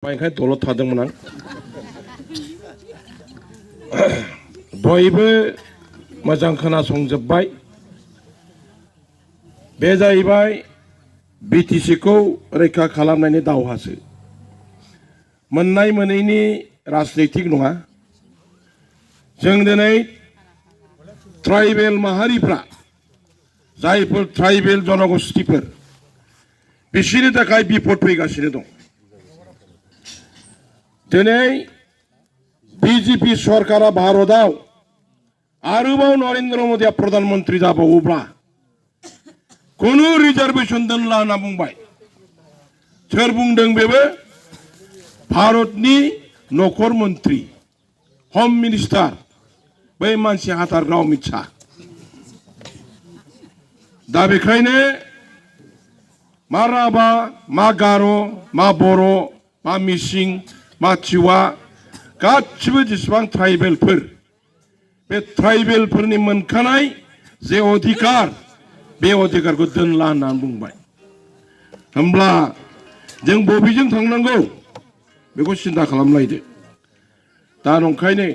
ओंखायनो दलद थादोंमोन आं बयबो मोजां खोनासंजोब्बाय। बे जाहैबाय बिटिसिखौ रैखा खालामनायनि दावहासो, मोननाय मोनैनि राजनीतिक नङा। जों दिनै ट्राइबेल माहारिफ्रा, जायफोर ट्राइबेल जनगोष्ठीफोर, बिसोरनि थाखाय बिपद फैगासिनो दं। दिनै बीजेपी सरकारा भारताव आरोबाव नरेंद्र मोदिया प्रधानमंत्री जाबावोब्ला खुनु रिजार्वेशन दोनला होनना बुंबाय। सोर बुंदों? बेबो भारतनि नखर मन्त्रि, होम मिनिस्टार, बै मानसि हाथारग्रा अमित शाह। दा बेखायनो मा राभा, मा गार', मा बर', मा मिसिं, मा थिवा, गासिबो जेसेबां ट्राइबेलफोर, बे ट्राइबेलफोरनि मोनखानाय जे अधिकार, बे अधिकारखौ दोनला होननानै बुंबाय। होमब्ला जों बबेजों थांनांगौ बेखौ सिन्था खालामलायदो। दा नंखायनो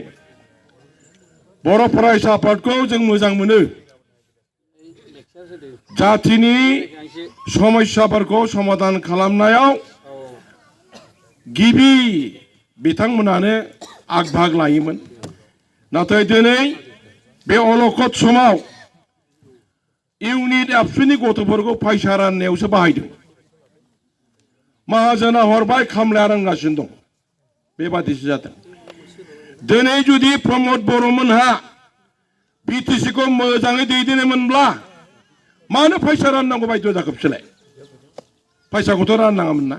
बर' फरायसा आफादखौ जों मोजां मोनो। जातिनि समस्याफोरखौ समाधान खालामनायाव गिबि बिथांमोनानो आग भाग लायोमोन। नाथाय दिनै बे अलखद समाव इउनिट एबसुनि गथ'फोरखौ फैसा राननायावसो बाहायदों। माहाजोना हरबाय, खामलाया रानगासिनो दं। बेबादिसो जादों। दिनै जुदि प्रमद बर'मोनहा बिटिसिखौ मोजाङै दैदेनोमोनब्ला मानो फैसा राननांगौ बायद' जाखो बिसोरलाय? फैसाखौथ' राननाङामोन ना।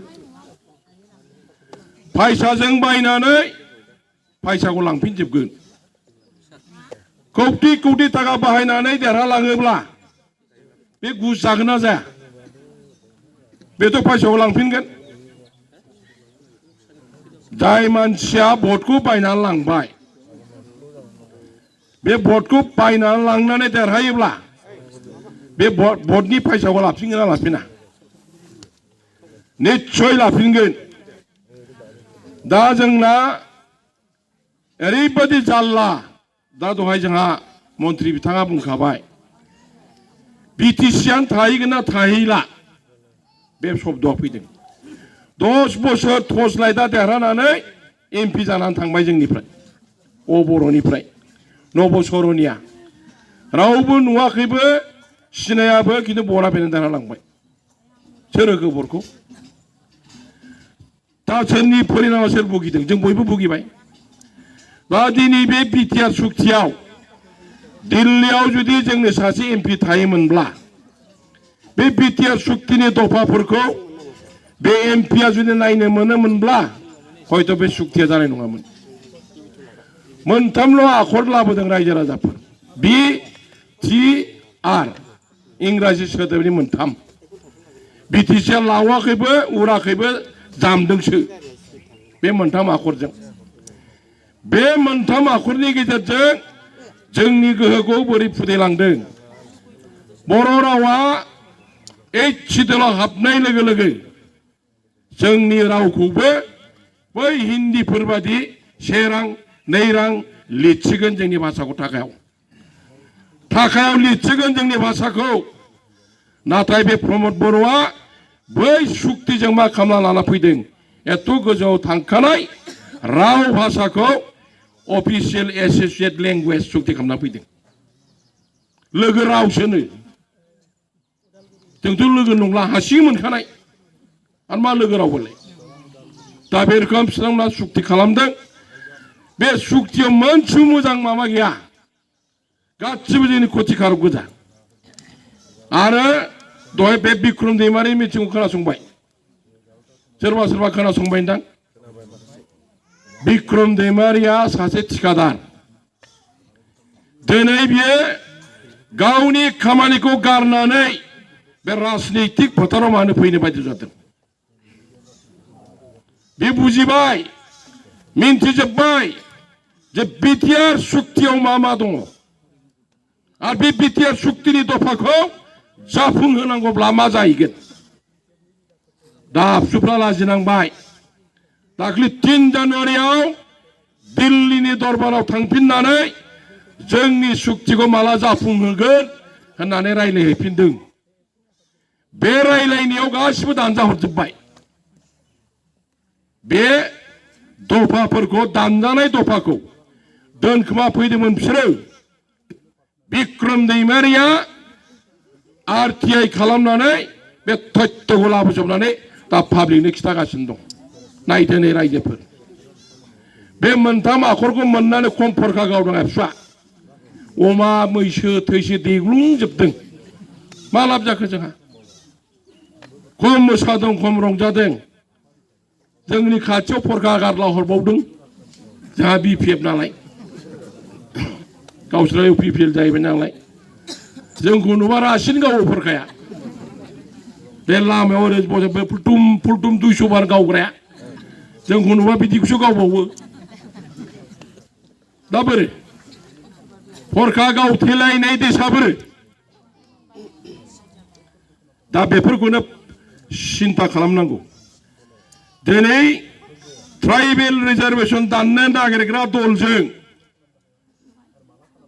फैसाजों बायनानै फैसाखौ लांफिनजोबगोन। कौटि कौटि थाखा बाहायनानै देरहालाङोब्ला बे गुस जागोन ना जाया? बेथ' फैसाखौ लांफिनगोन। जाय मानसिया भटखौ बायनानै लांबाय, बे भटखौ बायनानै लांनानै देरहायोब्ला बे भटनि फैसाखौ लाफिनगोन ना लाफिना? निस्सय लाफिनगोन। दा जोंना ओरैबायदि जाल्ला, दा दहाय जोंहा मन्त्रि बिथाङा बुंखाबाय, बिटिसिआनो थाहैगोन ना थाहैला, बे शब्दआ फैदों। 10 बोसोर टर्च लाइटआ देरहानानै एमपि जानानै थांबाय जोंनिफ्राय, बर'निफ्राय, नबसरनिया। रावबो नुवाखैबो, सिनायाबो, खिन्थु बरा बेनो देरहालांबाय। सोर होखो बरखौ? दा सोरनि परिनामा सोर भुगिदों? जों बयबो भुगिबाय। दा दिनै बे बिटिआर सुक्तियाव दिल्लीयाव जुदि जोंनो सासे एमपि थायोमोनब्ला, बे बिटिआर सुक्तिनि दफाफोरखौ बे एमपिआ जुदि नायनो मोनोमोनब्ला हयथ' बे सुक्तिया जानाय नङामोन। मोनथामल' आखर लाबोदों रायजो राजाफोर, BTR, इंराजि सोदोबनि मोनथाम। बिटिसिआ लावाखैबो, उराखैबो, जामदोंसो बे मोनथाम आखरजों। बे मोनथाम आखरनि गेजेरजों जोंनि गोहोखौ बोरै फुदैलांदों। बर' रावा HCDL हाबनाय लोगो लोगो जोंनि रावखौबो बै हिन्दीफोर बादि 1 रां 2 रां लिरसिगोन जोंनि भाषाखौ थाखायाव लिरसिगोन जोंनि भाषाखौ। नाथाय बे प्रमद बर'आ बै सुक्तिजों मा खालामना लाना फैदों? एथ' गोजौआव थांखानाय राव भाषाखौ अफिसियेल एसोसिएट लेंगुवेज सुक्ति खालामना फैदों। लोगो रावसोनो। जोंथ' लोगो नंला, हारसिं मोनखानाय। आरो मा लोगो रावबालाय? दा बे रोखोम बिथांमोना सुक्ति खालामदों। बे सुक्तियाव मोनसे मोजां माबा गैया, गासिबो जोंनि खथिखारक गोजा। आरो दहाय बे बिक्रम दैमारि मिटिंखौ खोनासंबाय, सोरबा सोरबा खोनासंबाय नोंथां? बिक्रम दैमारिया सासे थिखादार। दिनै बियो गावनि खामानिखौ गारनानै बे राजनैतिक फोथाराव मानो फैनो बायदि जादों? बे बुजिबाय, मिन्थिजोब्बाय जे बिटिआर सुक्तियाव मा मा दङ। आरो बे बिटिआर सुक्तिनि दफाखौ जाफुंहोनांगौब्ला मा जाहैगोन? दा आबसुफ्रा लाजिनांबाय। दाख्लि 3 जानुवारियाव दिल्लीनि दरबाराव थांफिननानै जोंनि सुक्तिखौ माला जाफुंहोगोन होननानै रायलायहैफिनदों। बे रायलायनायाव गासिबो दानजाहरजोब्बाय। बे दफाफोरखौ दानजानाय दफाखौ दोनखोमा फैदोंमोन बिसोरो। बिक्रम दैमारिया RTI खालामनानै बे तथ्यखौ लाबोजोबनानै दा पाब्लिकनो खिथागासिनो दं। नायदो नै रायजोफोर, बे मोनथाम आखरखौ मोननानै खम फरखा गावदों एबसुआ। अमा मैसो थैसो देग्लुंजोबदों। मा लाब जाखो जोंहा? खम मोसादों, खम रंजादों। जोंनि खाथियाव फरखा गारला हरबावदों। जोंहा BPF नालाय, गावसोरा UPPL जाहैबाय नालाय, जोंखौ नुबा रासिन गावो फरखाया। बे लामायाव ओरै फुलटुम फुलटुम 200 बार गावग्राया जोंखौ नुबा बिदिखौसो गावबावो। दा बोरै फरखा गावथेलायनाय देशा बोरै? दा बेफोरखौनो सिन्था खालामनांगौ। दिनै ट्राइबेल रिजार्वेशन दाननो नागिरग्रा दलजों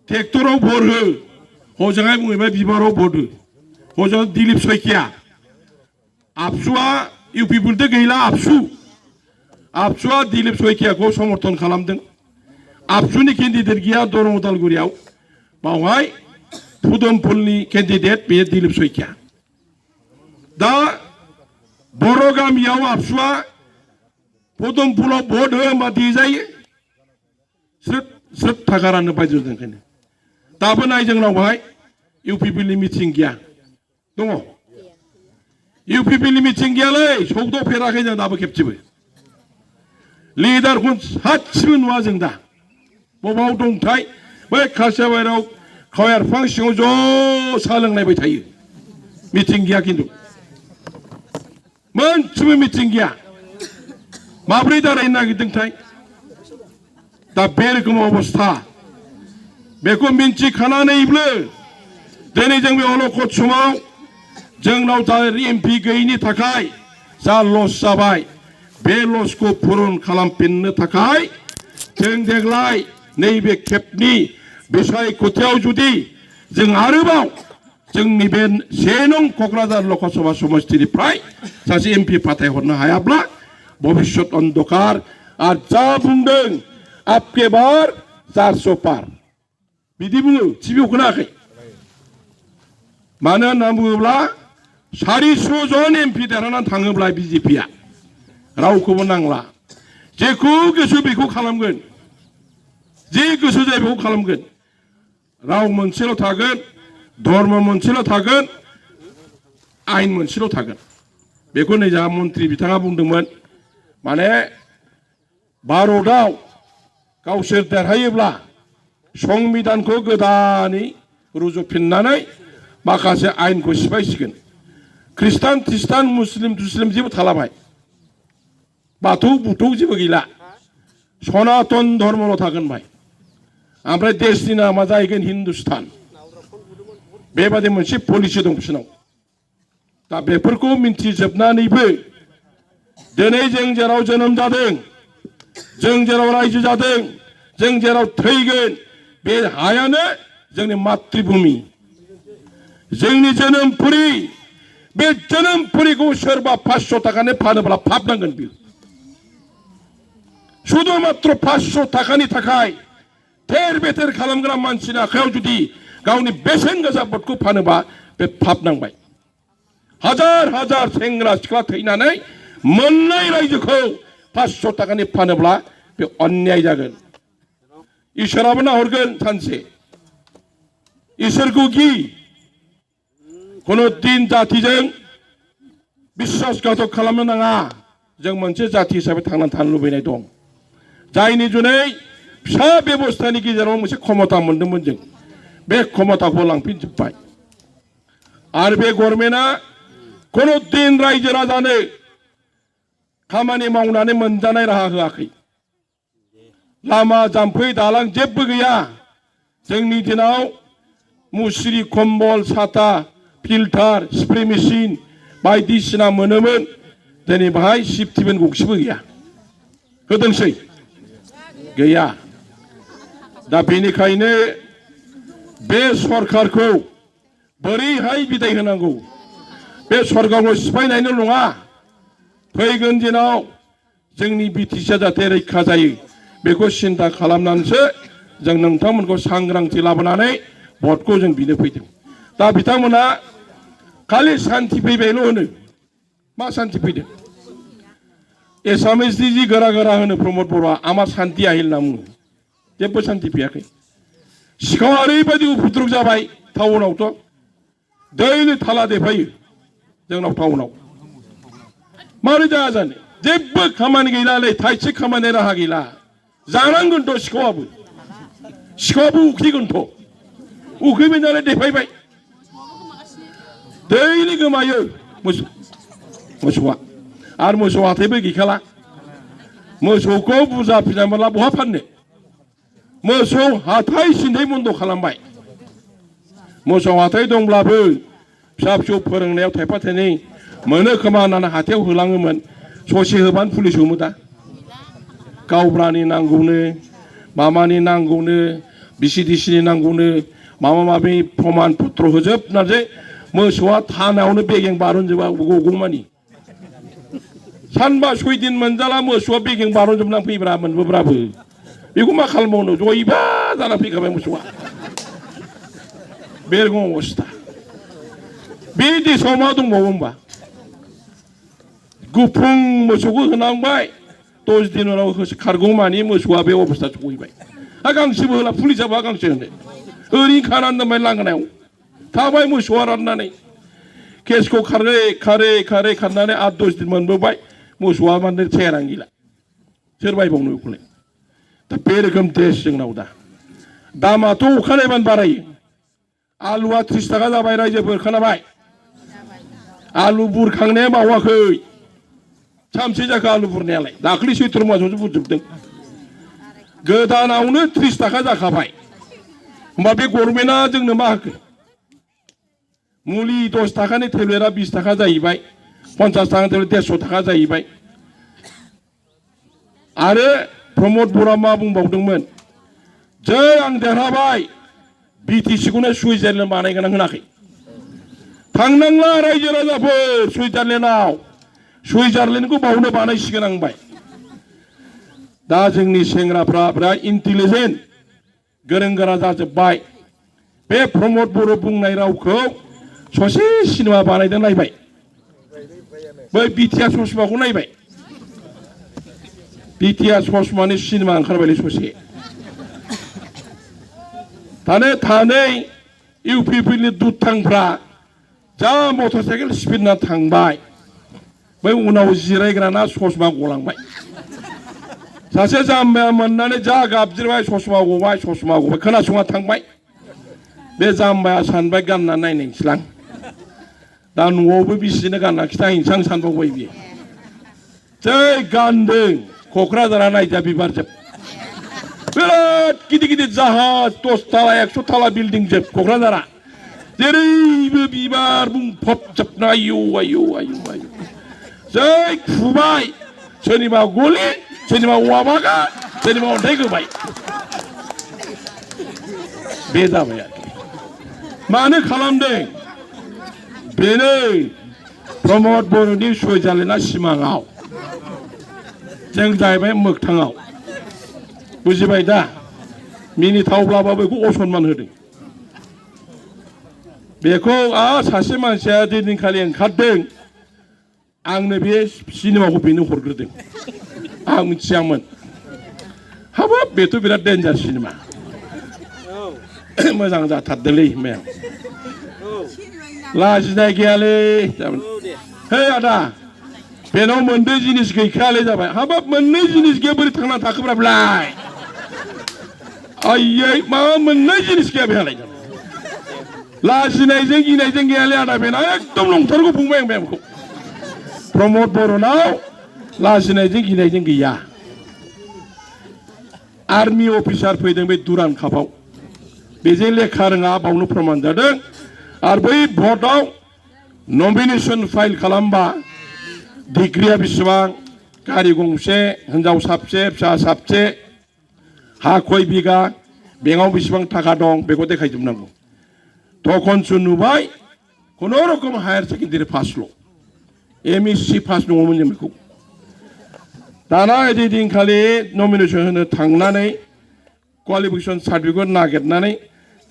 ट्रेक्टराव भट हो, हजोंहाय बुंहैबाय बिबाराव भट हो। हजों दिलीप शइकिया, आबसुआ UPPLजों गैला। आबसुआ दिलीप शइकियाखौ समर्थन खालामदों। आबसुनि केन्डिडेट गैया दरं उदालगुरियाव, बावहाय फुदुमफुलनि केन्डिडेट बे दिलीप शइकिया। दा बर' गामियाव आबसुआ फुदुमफुलाव भट हो होनबा देजायो। स्रोद स्रोद थाखा राननो बायजोदों। ओंखायनो दाबो नाय जोंनाव बेहाय UPPLनि मिटिं गैया। दङ UPPLनि मिटिं गैयालै, सौदावफेराखै जों दाबो खेबसेबो। लिडारखौ सासेबो नुवा जों दा। बबाव दंथाय? बै खासिया बाहेराव खावाय बिफां सिङाव ज' साहा लोंलायबाय थायो। मिटिं गैया, खिन्थु मोनसेबो मिटिं गैया। माब्रै दारायनो नागिरदोंथाय? दा बे रोखोम अबस्था। बेखौ मिन्थिखानानैबो दिनै जों बे अलखद समाव जोंनाव जा MP गैयिनि थाखाय जा लस जाबाय, बे लसखौ पुरन खालामफिननो थाखाय जों देग्लाय नैबे खेबनि बिसायख'थियाव जुदि जों आरोबाव जोंनि बे 1 नं क'क्राझार लकसभा समस्तिनिफ्राय सासे MP फाथायहरनो हायाब्ला भबिष्यत अन्धकार। आरो जा बुंदों आपके बार 400 पार बिदि बुङो, टिभियाव खोनायाखै? मानो होनना बुङोब्ला 400 जन MP देरहानानै थाङोब्ला BJPआ रावखौबो नांला। जेखौ गोसो बेखौ खालामगोन, जे गोसो जायो बेखौ खालामगोन। राव मोनसेल' थागोन, धर्म मोनसेल' थागोन, आइन मोनसेल' थागोन। बेखौ नै जोंहा मन्त्रि बिथाङा बुंदोंमोन, माने भारतआव गावसोर देरहायोब्ला संबिधानखौ गोदानै रुजुफिननानै माखासे आइनखौ सिफायसिगोन। ख्रिस्टान ख्रिस्टान मुस्लिम तुस्लिम जेबो थालाबाय, बाथौ बुथौ जेबो गैला, सनातन धर्मल' थागोन भाई। ओमफ्राय देशनि नामा जाहैगोन हिन्दुस्तान। बेबादि मोनसे पलिसि दं बिसोरनाव। दा बेफोरखौ मिन्थिजोबनानैबो दिनै जों जेराव जोनोम जादों, जों जेराव रायजो जादों, जों जेराव थैगोन, बे हायानो जोंनि मातृभूमि, जोंनि जोनोमपुरि। बे जोनोमपुरिखौ सोरबा 500 थाखानि फानोब्ला पाप नांगोन। बियो शुद्ध मात्र 500 थाखानि थाखाय थेर बेथेर खालामग्रा मानसिनि आखायाव जुदि गावनि बेसेन गोसा भटखौ फानोबा बे पाप नांबाय। हाजार हाजार सेंग्रा सिख्ला थैनानै मोननाय रायजोखौ 500 थाखानि फानोब्ला बे अन्याय जागोन। इसोराबो नाहरगोन सानसे। इसोरखौ गि। कुनु दिन जातिजों बिश्वासघातक खालामनो नाङा। जों मोनसे जाति हिसाबै थांनानै थानो लुबैनाय दं, जायनि जुनै फिसा बेबस्थानि गेजेराव मोनसे क्षमता मोनदोंमोन जों। बे क्षमताखौ लांफिनजोब्बाय। आरो बे गभर्नमेन्टआ कुनु दिन रायजो राजानो खामानि मावनानै मोनजानाय राहा होआखै। लामा जाम्फै दालां जेबो गैया। जोंनि दिनाव मुस्रि कम्बल साथा फिल्टार स्प्रे मेसिन बायदिसिना मोनोमोन। दिनै बाहाय सिफ्टिबेन गंसेबो गैया। होदोंसै गैया दा बेनिखायनो बे सरकारखौ बोरैहाय बिदाय होनांगौ बे सरकारखौ सिफायनायल' नङा फैगोन दिनाव जोंनि बिटिसिआ जाहाथे रैखा जायो बेखौ सिन्था खालामनानैसो जों नोंथांमोनखौ सांग्रांथि लाबोनानै भटखौ जों बिनो फैदों दा बिथांमोना खालि शान्ति फैबायल' होनो मा शान्ति फैदों एसामिसनि जि गोरा गोरा होनो प्रमद बर'आ आमार शान्ति आहिल होनना बुङो जेबो शान्ति फैयाखै सिखावा ओरैबायदि उपद्रब जाबाय टाउनावथ' दैलि थाला देफायो जोंनाव टाउनाव मारै जाया जानो जेबो खामानि गैलालै थाइसे खामानि राहा गैला जानांगोनथ' सिखावाबो उखैगोनथ' उखैबाय नालाय देफायबाय दैलि गोमायो मोसौआ आरो मोसौ हाथायबो गैखाला मोसौखौ बुरजा फिसिनानैब्ला बहा फाननो मोसौ हाथाय सिन्थाय बन्द खालामबाय मोसौ हाथाय दंब्लाबो फिसा फिसौ फोरोंनायाव थाइफा थाइनै मोनो खोमा होननानै हाथायाव होलाङोमोन ससे होबानो पुलिस हमो दा गावब्रानि नांगौनो मामानि नांगौनो बिसिडिसिनि नांगौनो माबा माबि प्रमान पत्र होजोबनानै मोसौआ थानायावनो बेगें बारनजोबा गगौमानि सानबा सयदिन मोनजाला मोसौआ बेगें बारनजोबनानै फैब्रा मोनबोब्राबो बेखौ मा खालामबावनो जयबा जाना फैखाबाय मोसौआ बे रखम अबस्था बे देशआव मा दंबावो होमबा गुफुं मोसौखौ होनांबाय 10 दिन उनाव खारगौमानि मोसौआ बे अबस्था सहैबाय हा गांसोबो होला पुलिसाबो गांसो होनो ओरैनो खानानै दोनबाय लांगोनायाव थाबाय मोसौआ राननानै केसखौ खारै खारै खारै खारनानै 8-10 दिन मोनबोबाय मोसौआ माने चेहेरानो गैला सोर बायबावनो बेखौलाय दा बे रोखोम देश जोंनाव दा दामाथ' अखानायबानो बारायो आलुआ 30 थाखा जाबाय रायजोफोर खोनाबाय आलु बुरखांनाया बावाखै सामसे जाखो आलु बुरनायालाय दाख्लै सैत्र मासावसो बुरजोबदों गोदानावनो 30 थाखा जाखाबाय होमबा बे गभर्नमेन्टआ जोंनो मा होखो मुलि 10 थाखानि टेब्लेटआ 20 थाखा जाहैबाय 50 थाखानि टेब्लेट 150 थाखा जाहैबाय आरो प्रमद बर'आ मा बुंबावदोंमोन जै आं देरहाबाय बिटिसिखौनो सुइजारलेण्ड बानायगोन आं होनाखै थांनांला रायजो राजाफोर सुइजारलेण्डखौ बावनो बानायसिगोन आं बाय दा जोंनि सेंग्राफ्रा बिराद इन्टेलिजेन्ट गोरों गोरा जाजोब्बाय बे प्रमद बर' बुंनाय रावखौ ससे सिनेमा बानायदों नायबाय बै बिटिआर ससमाखौ नायबाय बिटिआर ससमानि सिनेमा ओंखारबायलै ससे थानै इउपिपिनि दुथांफ्रा जा मटर साइकेल स्पिडना थांबाय बै उनाव जिरायग्राना ससमा गलांबाय सासे जाम्बाया मोननानै जा गाबज्रिबाय ससमा गबाय खोनासङा थांबाय बे जाम्बाया सानबाय गानना नायनायसैलां दा न'आवबो बिसिनो गानना खिथाहैनोसै सानबावबाय बियो जै गानदों क'क्राझारा नायजा बिबारजोब बिराद गिदिर गिदिर जाहाज 10 ताला 100 ताला बिल्डिं जोब क'क्राझारा जेरैबो बिबार बुंफबजोबना आयौ जै खुबाय सोरनिबा गलि सोरनिबा औवा बागान सोरनिबा अन्थाइ गोबाय बे जाबाय आरोखि मानो खालामदों बेनो प्रमद बर'नि सुइजारलेण्डआ सिमाङाव जों जाहैबाय मोगथाङाव बुजिबाय दा मिनिथावब्लाबो बेखौ असनमान होदों बेखौ सासे मानसिया दिनखालि ओंखारदों आंनो बे सिनेमाखौ बेनो हरग्रोदों आं मिथियामोन हाबाब बेथ' बिराद डेन्जार सिनेमा मोजां जाथारदोंलै मेम लाजिनाय गैयालै हे आदा बेनाव मोननै जिनिस गैखायालै जाबाय हाबाब मोननै जिनिस गैया बोरै थांना थाखोब्रा बेलाय आयै मा मोननै जिनिस गैया बेहालाय लाजिनायजों गिनायजों गैयालै आदा बेना एकदम नंथारगौ बुंबाय आं बेखौ प्रमद बर'नाव लाजिनायजों गिनायजों गैया आर्मि अफिसार फैदों बे दुरान कापआव बेजों लेखा रोङा बावनो प्रमान जादों आरो बै भटआव नमिनेशन फाइल खालामबा डिग्रिया बेसेबां गारि गंसे हिनजाव साबसे फिसा साबसे हा खय बिगा बेंकआव बेसेबां थाखा दं बेखौ देखायजोबनांगौ तखनसो नुबाय खुनुरुखुम हायार सेकेन्डारि पासल' MSc पास नङामोन जों बेखौ दाना ओइदिनखालि नमिनेसन होनो थांनानै क्वालिफिकेसन सार्टिफिकेट नागिरनानै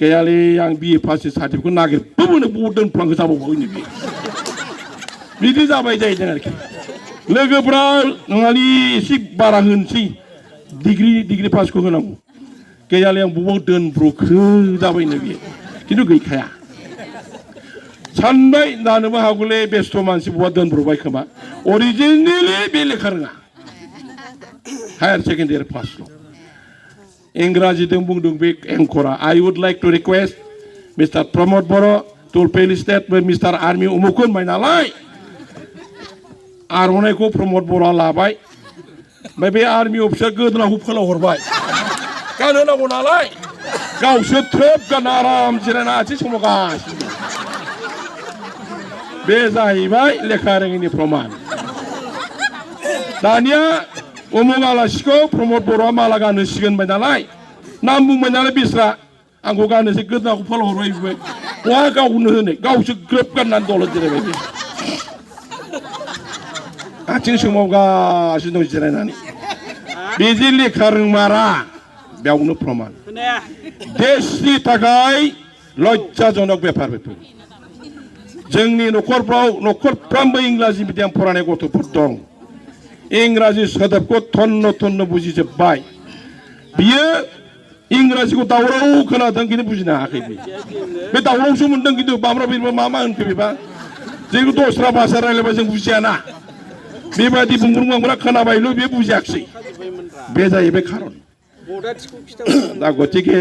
गैयालै आं BA पासनि सार्टिफिकेट नागिरबोनो बहुद दोनफ्लांगो जाबावबाय बिदि जाबाय जाहैदों आरोखि लोगोफ्रा नङालि एसे बारा होनसै डिग्री पासखौ होनांगौ गैयालै आं बबाव दोनब्र'खो जाबायनो बियो खिन्थु गैखाया सानबाय जानोबो हागौलै बेस्थ' मानसि बहा दोनब्र'बाय खोमा अरिजिनेलि बे लेखा रोङा हायार सेकेन्डारि पासल' इंराजीजों बुंदों बे एंकरा I would like to request Mr. Pramod Bodo' to please state Mr. Army उमुख होनबाय नालाय आर'नाइखौ प्रमोद बर'आ लाबाय ओमफ्राय बे आर्मि अफिसार गोदोनाखौ फोलावहरबाय गानहोनांगौ नालाय गावसो थ्रोब गानना आराम जिरायना आथिं सोमावगासिनो बे जाहैबाय लेखा रोङैनि प्रमान दानिया उमुख आलासिखौ प्रमोद बर'आ माला गानहोसिगोन होनबाय नालाय नाम बुंबाय नालाय बिस्रा आंखौ गाननोसै गोदोनाखौ फोलावहरबाय बिबाय बहा गावनो होनो गावसो ग्रोब गाननानै दलद जिरायबाय आथिं सोमावगासिनो दं जिरायनानै बिदि लेखा रोंमारा बेयावनो प्रमान देशनि थाखाय लज्जाजनक बेफार बेफोर जोंनि न'खरफ्रामबो इंराजि मिडियाम फरायनाय गथ'फोर दं इंराजि सोदोबखौ थन्न थन्न बुजिजोब्बाय बियो इंराजिखौ दावराव खोनादों खिन्थु बुजिनो हायाखै बे दावरावसो मोनदों खिन्थु माब्ला बेबा मा होनखो बेबा जों दस्रा भाषा रायलायबा जों बुजियाना बेबायदि बुंब्रुंब्रा खोनाबायल' बे बुजियाखिसै बे जाहैबाय खारन दा गतिके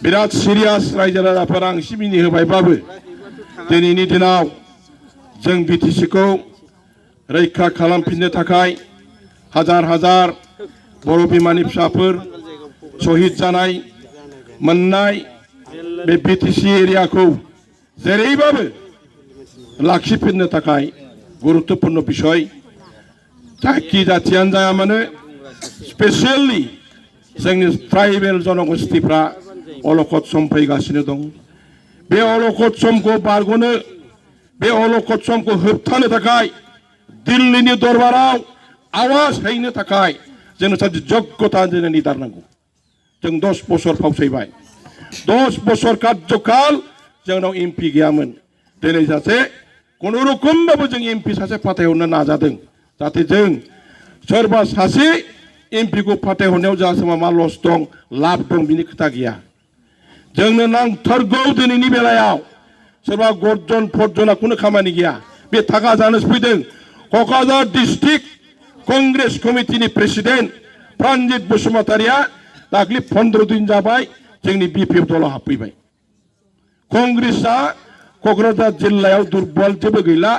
बिराद सिरियास रायजो राजाफोरा आं एसे मिनिहोबायबाबो दिनैनि दिनाव जों BTCखौ रैखा खालामफिननो थाखाय हाजार हाजार बर' बिमानि फिसाफोर शहीद जानाय मोननाय बे BTC एरियाखौ जेरैबाबो लाखिफिननो थाखाय गुरुत्वपूर्ण बिषय जाखि जाथियानो जाया मानो स्पेसियेलि जोंनि ट्राइबेल जनगोष्ठीफ्रा अलखद सम फैगासिनो दं बे अलखद समखौ बारग'नो बे अलखद समखौ होबथानो थाखाय दिल्लीनि दरबाराव आवाज हैनो थाखाय जोंनो सासे जग्यता जोंनो लिडार नांगौ जों 10 बोसोर फावसैबाय 10 बोसोर कार्यकाल जोंनाव MP गैयामोन दिनै जासे खुनुरुखुमबाबो जों MP सासे फाथायहरनो नाजादों जाहाथे जों सोरबा सासे MP को फाथायहरनायाव जोंहा मा लस दं लाब दं बिनि खोथा गैया जोंनो नांथारगौ दिनैनि बेलायाव सोरबा गर्जन फर्जना खुनु खामानि गैया बे थाखा जानोसो फैदों क'क्राझार डिस्ट्रिक्ट कंग्रेस कमिटिनि प्रेसिडेन्ट प्राणजित बसुमतारिया दाख्लि 15 दिन जाबाय जोंनि BPF दलाव हाबफैबाय कंग्रेसआ क'क्राझार जिल्लायाव दुर्बल जेबो गैला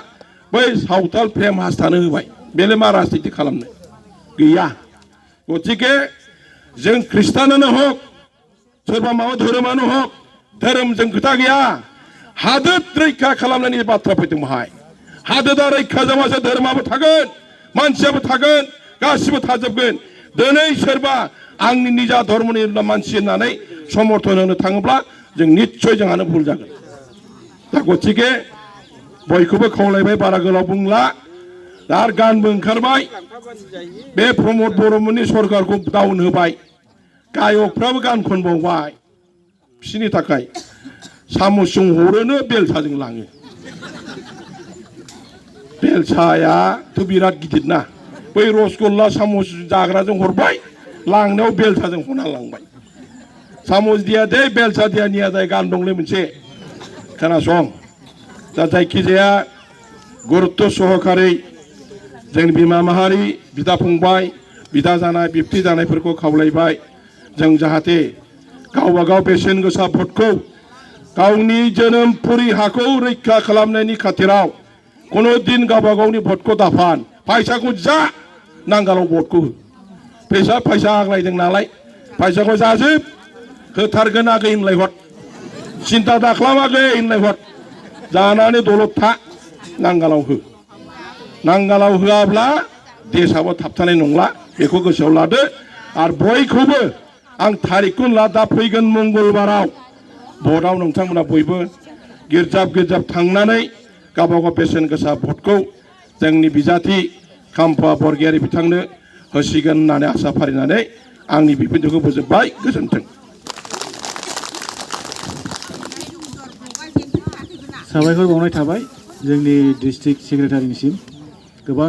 बै सावथाल प्रेम हास्थानो होबाय बेले मा राजनिति खालामनो गैया गतिके जों ख्रिस्टानानो हक सोरबा माबा धोरोमानो हक धोरोमजों खोथा गैया हादोर रैखा खालामनायनि बाथ्रा फैदों बाहाय हादोरा रैखा जाबासो धोरोमाबो थागोन मानसियाबो थागोन गासिबो थाजोबगोन दिनै सोरबा आंनि निजा धर्मनि मानसि होननानै समर्थन होनो थाङोब्ला जों निश्चय जोंहानो भुल जागोन दा गतिके बयखौबो खावलायबाय बारा गोलाव बुंला आरो गानबो ओंखारबाय बे प्रमोद बर'मोननि सरकारखौ डाउन होबाय गायकफ्राबो गान खनबावबाय बिसोरनि थाखाय सामसजों हरोनो बेलसाजों लाङो बेलसायाथ' बिराद गिदिर ना बै रसगल्ला सामस जाग्राजों हरबाय लांनायाव बेलसाजों हना लांबाय सामस दिया दे बेलसा दिया निया जाय गान दंलै मोनसे खोनासं दा जायखिजाया गुरुत्व सहकारै जोंनि बिमा माहारि बिदा फंबाय बिदा जानाय बिबथि जानायफोरखौ खावलायबाय जों जाहाथे गावबा गाव बेसेन गोसा भटखौ गावनि जोनोमपुरि हाखौ रैखा खालामनायनि खाथिराव कोनो दिन गावबा गावनि भटखौ दाफान फैसाखौ जा नांगालाव भटखौ हो फैसा आग्लायदों नालाय फैसाखौ जाजोब होथारगोन आगै होनलाय हर सिन्था दाख्लामागै होनलाय हर जानानै दलद था नांगालाव हो नांगालाव होआब्ला देशआबो थाबथानाय नंला बेखौ गोसोआव लादो आरो बयखौबो आं थारिखखौ ला दा फैगोन मंगलबाराव भटआव नोंथांमोना बयबो गिर्जाब थांनानै गावबागाव बेसेन गोसा भटखौ जोंनि बिजाथि खाम्फा बरगयारी बिथांनो होसिगोन होननानै आसा फारिनानै आंनि बिबुंथिखौ फोजोबबाय गोजोन्थों। साबायखर बावनाय थाबाय जोंनि डिस्ट्रिक्ट सेक्रेटारिनिसिम गोबां